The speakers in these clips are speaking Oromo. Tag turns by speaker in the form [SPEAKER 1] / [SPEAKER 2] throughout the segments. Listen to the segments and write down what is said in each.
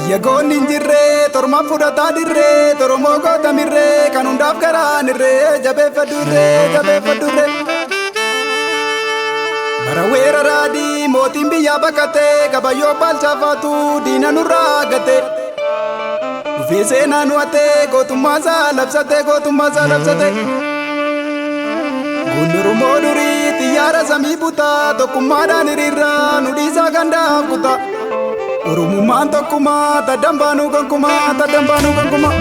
[SPEAKER 1] Biyya goonni hin jirre torma fudhataa dirree Oromoo gootamirree kan hundaaf garaan irree jabeeffadhu irree jabeeffadhu irree. Bara weerara raadii mootiin biyyaa baqatee gabayyoo baalchaafaatu diina nurraa gate. Dhufee seenaa nu hatee gootummaa isaa labsatee gootummaa isaa labsatee. Goonni Oromoo durii xiyyaara samii butaa tokkummaadhaan hiriirraa nu dhiisaa gandaaf kutaa. Oromummaan tokkummaa taddan baanuu gonkumaa taddan baanuu gonkumaa.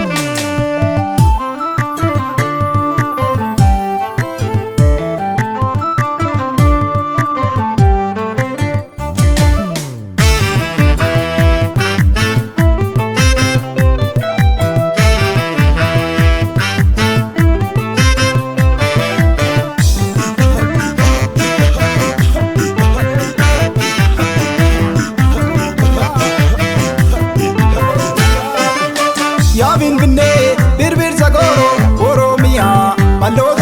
[SPEAKER 1] Yaa Finfinnee birbirsa gooroo Oromiyaa bal'oo